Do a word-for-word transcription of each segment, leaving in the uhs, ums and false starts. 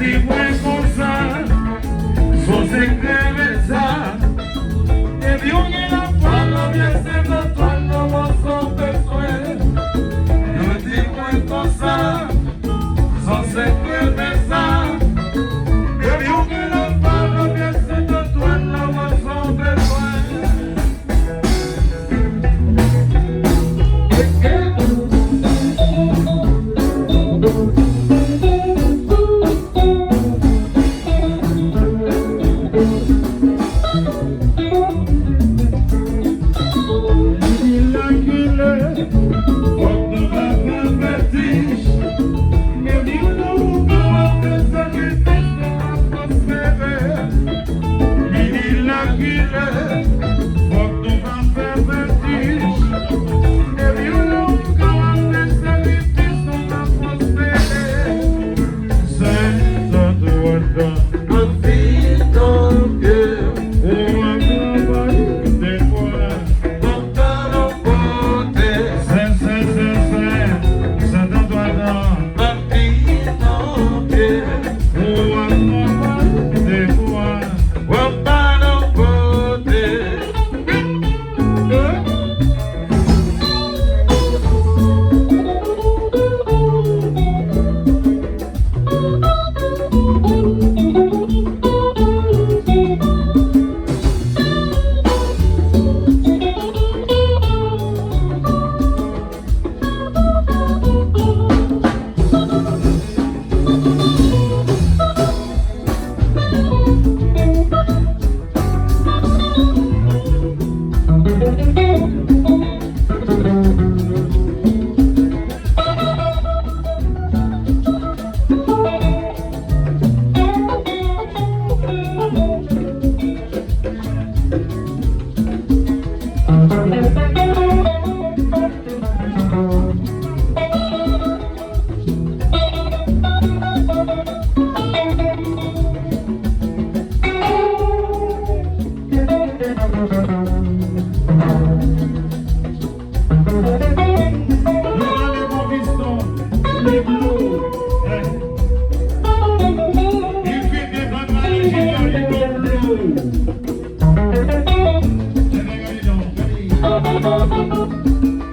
Di mwen konsa, se yon sekrè men sa. Epi ou gen lafwa nan Bondye, se nan twa nan mwen san bezwen. Yo di mwen konsa, se yon sekrè men sa. Epi ou gen lafwa nan Bondye, se nan twa nan mwen san bezwen. Li di lakile, fòk nou pa fè betiz. Epi yon lè ou ka al fè sakrifis, nou ka pwospere. Sèt an twa tan. Anvi tanke. Ou ap travay de kwa. Pantalon pote. Sè, sè, sè, sè. Sèt an twa tan. Anvi tanke. Ou ap travay de kwa. Wap pa nan pote.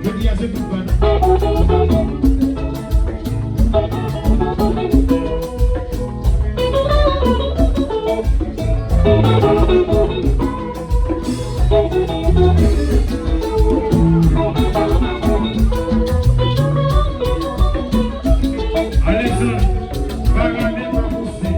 Jodi a se tout bal. Alexandre, pa rale, pa pouse.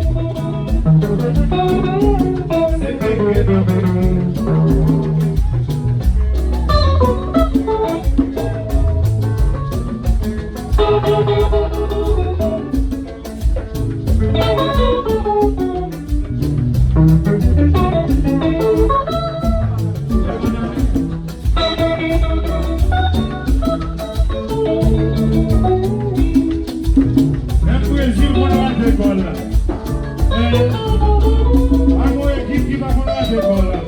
Nèg Brezil konn rate gòl la. Eh, pa gon ekip ki pa konn rate gòl la.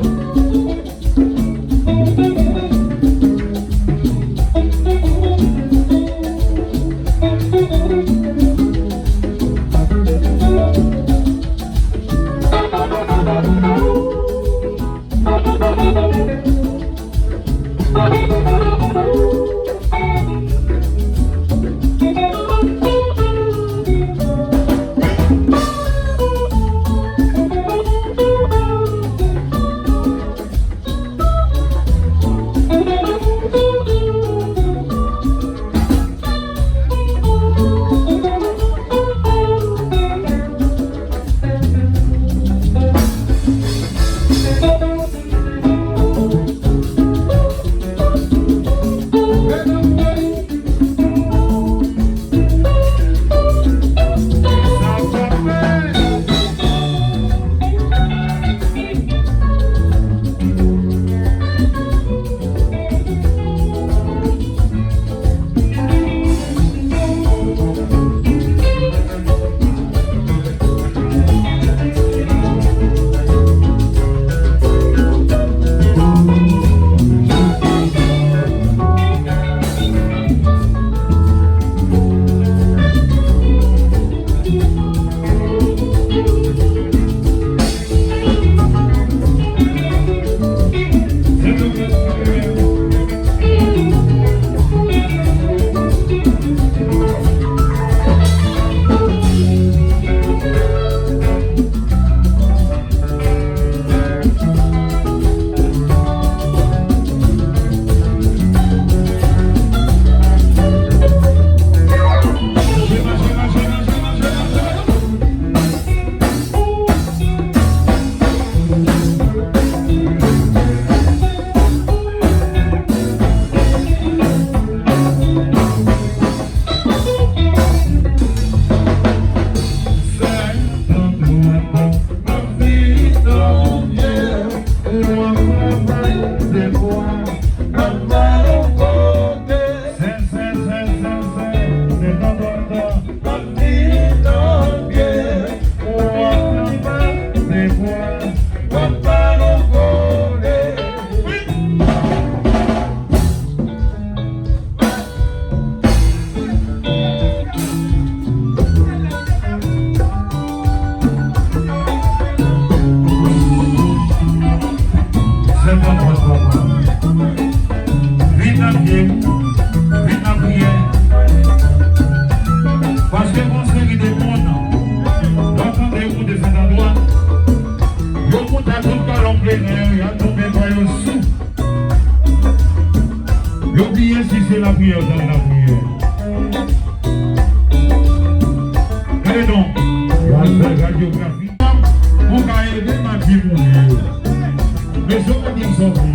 Vin lapriyè. Paske gon seri de moun, lè w tande yo moute Sentandwa, yo moute ak tout kalon kleren yo, y ap tonbe pa yo sou. Yo bliye si se lapriyè yo t al lapriyè. Gade non, y al fè radyografi. Ou ka ede m ak timoun yo. Mesye, w ka di m sa w vle.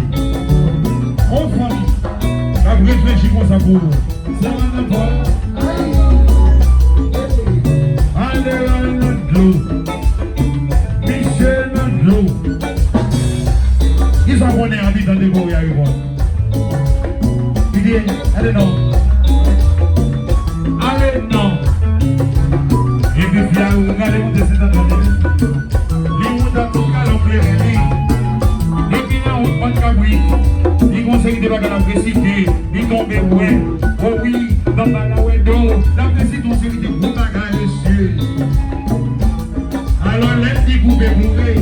On fanmi k ap reflechi konsa pou ou. Se pa nenpòt. Ale al nan dlo. Misye nan dlo. Kisa w konnen abitan de Gorye a reponn? Li di, ale non. Ale non. Epi fi a gade moute Sentandwa. Li moute ak tout kalon kleren li. Depi nan wout Pant Kabrit, li gon seri de bagay l ap resite. Li tonbe bwè. O wi, nan Palawendo, l ap resite yon seri de gwo bagay, mesye. Alò, lè l di koupe boure,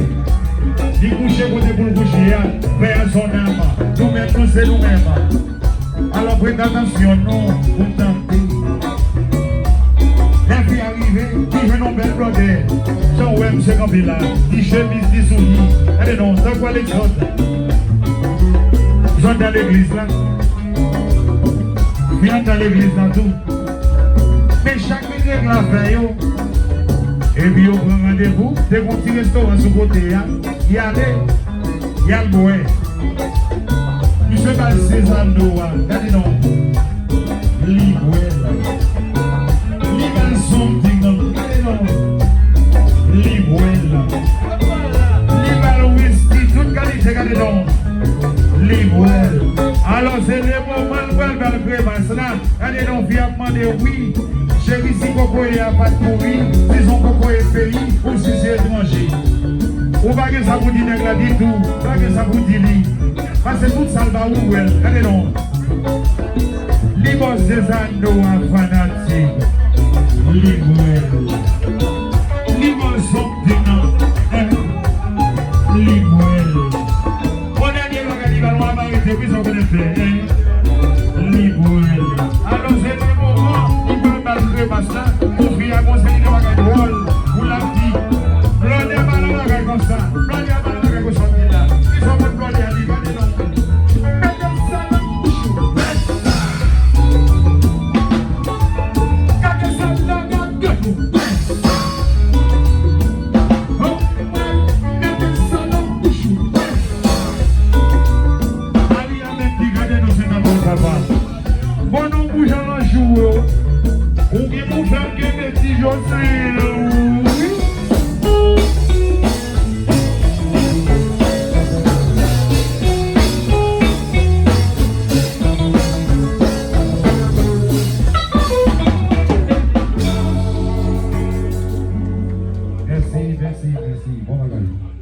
li kouche kote pou l kouche a, paix à son âme. Nou menm, nou se nou menm. Alò, prete atansyon nou pou n tande. Lè fi a rive, li jwenn yon bèl blòdè. Jan w wè misye kanpe la, li chemiz, li souliye. Gade non, tankou Alexandre. Zòn nan legliz la. Li anndan legliz la tou. Men chak minit règ la fè yo. Epi yo pran randevou. Te gon ti restoran sou kote a. Y ale. Y al bwè. Misye ba l sezano a. Gade non. Li bwè l. Li ba l something. Gade non. Li bwè l. Li ba l wiski. Tout kalite. Gade non. Li bwè l. Alò, se le moman l pral ba l kremas la. Gade non, fi ap mande, wi. Cheri, si kokoye a pa t kouri, si se yon kokoye peyi, ou si se etranje. Ou pa gen sa pou di nèg la ditou, ou pa gen sa pou di li. Pase tout sa l ba ou, bwè l. Gade non. Li ba w sezano a, fanatik. Li bwè l. Li ba w something nan. Li bwè l. Bon, dènye bagay, li ba l yon amarete, wi, sa w konnen fè, en? Li bwè l. Alò, se le moman, li pral ba l kremas la, pou fi a gon seri de bagay dwòl, pou l ap di, blòdè pa nan bagay konsa, blòdè pa nan bagay konsa, wi la. Ki sa w konn blòdè a di, gade non. Mete sa nan bouch ou, bèt sa. Gade sa nan gade ou, bèt sa. Mete sa nan bouch ou. Maria menm ki gade nou se nan bon papa. Bon, nou bouj an lanjou yo. Ou gen pou fè m kenbe ti José, wi. Mèsi, mèsi, mèsi. Bon bagay.